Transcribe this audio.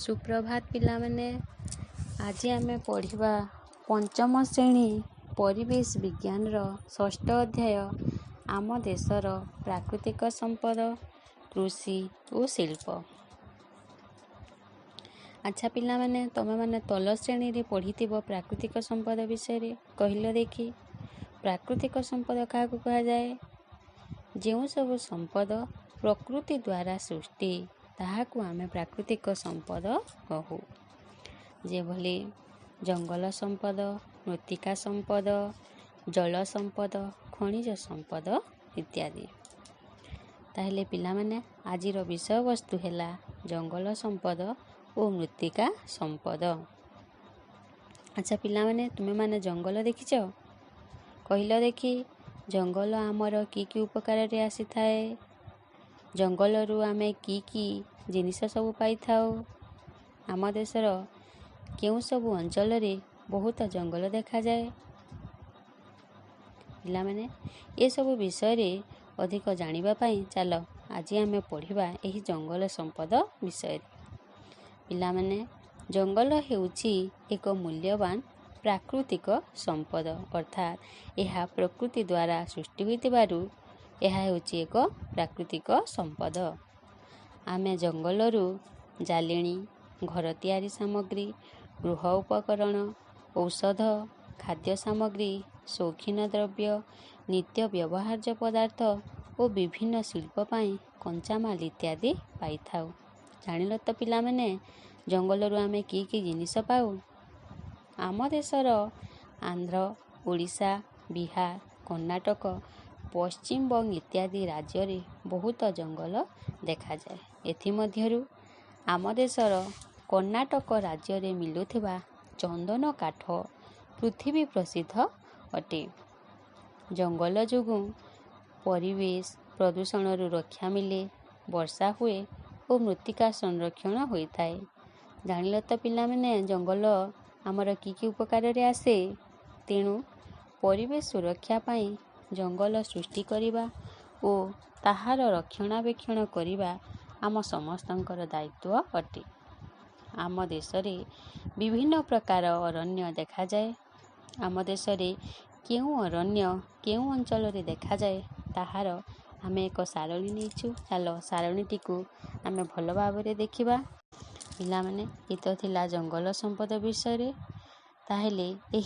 ସୁପ୍ରଭାତ ପିଲାମାନେ। ଆଜି ଆମେ ପଢ଼ିବା ପଞ୍ଚମ ଶ୍ରେଣୀ ପରିବେଶ ବିଜ୍ଞାନର ଷଷ୍ଠ ଅଧ୍ୟାୟ, ଆମ ଦେଶର ପ୍ରାକୃତିକ ସମ୍ପଦ, କୃଷି ଓ ଶିଳ୍ପ। ଆଚ୍ଛା ପିଲାମାନେ, ତୁମେମାନେ ତଳ ଶ୍ରେଣୀରେ ପଢ଼ିଥିବ ପ୍ରାକୃତିକ ସମ୍ପଦ ବିଷୟରେ। କହିଲ ଦେଖି, ପ୍ରାକୃତିକ ସମ୍ପଦ କାହାକୁ କୁହାଯାଏ? ଯେଉଁ ସବୁ ସମ୍ପଦ ପ୍ରକୃତି ଦ୍ୱାରା ସୃଷ୍ଟି, ତାହାକୁ ଆମେ ପ୍ରାକୃତିକ ସମ୍ପଦ କହୁ। ଯେଭଳି ଜଙ୍ଗଲ ସମ୍ପଦ, ମୃତ୍ତିକା ସମ୍ପଦ, ଜଳ ସମ୍ପଦ, ଖଣିଜ ସମ୍ପଦ ଇତ୍ୟାଦି। ତାହେଲେ ପିଲାମାନେ, ଆଜିର ବିଷୟବସ୍ତୁ ହେଲା ଜଙ୍ଗଲ ସମ୍ପଦ ଓ ମୃତ୍ତିକା ସମ୍ପଦ। ଆଚ୍ଛା ପିଲାମାନେ, ତୁମେମାନେ ଜଙ୍ଗଲ ଦେଖିଛ? କହିଲ ଦେଖି, ଜଙ୍ଗଲ ଆମର କି କି ଉପକାରରେ ଆସିଥାଏ? ଜଙ୍ଗଲରୁ ଆମେ କି କି ଜିନିଷ ସବୁ ପାଇଥାଉ? ଆମ ଦେଶର କେଉଁ ସବୁ ଅଞ୍ଚଳରେ ବହୁତ ଜଙ୍ଗଲ ଦେଖାଯାଏ? ପିଲାମାନେ, ଏସବୁ ବିଷୟରେ ଅଧିକ ଜାଣିବା ପାଇଁ ଚାଲ ଆଜି ଆମେ ପଢ଼ିବା ଏହି ଜଙ୍ଗଲ ସମ୍ପଦ ବିଷୟରେ। ପିଲାମାନେ, ଜଙ୍ଗଲ ହେଉଛି ଏକ ମୂଲ୍ୟବାନ ପ୍ରାକୃତିକ ସମ୍ପଦ, ଅର୍ଥାତ୍ ଏହା ପ୍ରକୃତି ଦ୍ୱାରା ସୃଷ୍ଟି ହୋଇଥିବାରୁ ଏହା ହେଉଛି ଏକ ପ୍ରାକୃତିକ ସମ୍ପଦ। ଆମେ ଜଙ୍ଗଲରୁ ଜାଲେଣୀ, ଘର ତିଆରି ସାମଗ୍ରୀ, ଗୃହ ଉପକରଣ, ଔଷଧ, ଖାଦ୍ୟ ସାମଗ୍ରୀ, ସୌଖିନ ଦ୍ରବ୍ୟ, ନିତ୍ୟ ବ୍ୟବହାର୍ଯ୍ୟ ପଦାର୍ଥ ଓ ବିଭିନ୍ନ ଶିଳ୍ପ ପାଇଁ କଞ୍ଚାମାଲ ଇତ୍ୟାଦି ପାଇଥାଉ। ଜାଣିଲ ତ ପିଲାମାନେ, ଜଙ୍ଗଲରୁ ଆମେ କି କି ଜିନିଷ ପାଉ? ଆମ ଦେଶର ଆନ୍ଧ୍ର, ଓଡ଼ିଶା, ବିହାର, କର୍ଣ୍ଣାଟକ, ପଶ୍ଚିମବଙ୍ଗ ଇତ୍ୟାଦି ରାଜ୍ୟରେ ବହୁତ ଜଙ୍ଗଲ ଦେଖାଯାଏ। ଏଥିମଧ୍ୟରୁ ଆମ ଦେଶର କର୍ଣ୍ଣାଟକ ରାଜ୍ୟରେ ମିଳୁଥିବା ଚନ୍ଦନ କାଠ ପୃଥିବୀ ପ୍ରସିଦ୍ଧ ଅଟେ। ଜଙ୍ଗଲ ଯୋଗୁଁ ପରିବେଶ ପ୍ରଦୂଷଣରୁ ରକ୍ଷା ମିଳେ, ବର୍ଷା ହୁଏ ଓ ମୃତ୍ତିକା ସଂରକ୍ଷଣ ହୋଇଥାଏ। ଜାଣିଲ ତ ପିଲାମାନେ, ଜଙ୍ଗଲ ଆମର କି କି ଉପକାରରେ ଆସେ? ତେଣୁ ପରିବେଶ ସୁରକ୍ଷା ପାଇଁ ଜଙ୍ଗଲ ସୃଷ୍ଟି କରିବା ଓ ତାହାର ରକ୍ଷଣାବେକ୍ଷଣ କରିବା ଆମ ସମସ୍ତଙ୍କର ଦାୟିତ୍ୱ ଅଟେ। ଆମ ଦେଶରେ ବିଭିନ୍ନ ପ୍ରକାର ଅରଣ୍ୟ ଦେଖାଯାଏ। ଆମ ଦେଶରେ କେଉଁ ଅରଣ୍ୟ କେଉଁ ଅଞ୍ଚଳରେ ଦେଖାଯାଏ, ତାହାର ଆମେ ଏକ ସାରଣୀ ନେଇଛୁ। ଚାଲ ସାରଣୀଟିକୁ ଆମେ ଭଲ ଭାବରେ ଦେଖିବା। ପିଲାମାନେ, ଏ ତ ଥିଲା ଜଙ୍ଗଲ ସମ୍ପଦ ବିଷୟରେ। ତାହେଲେ ଏହି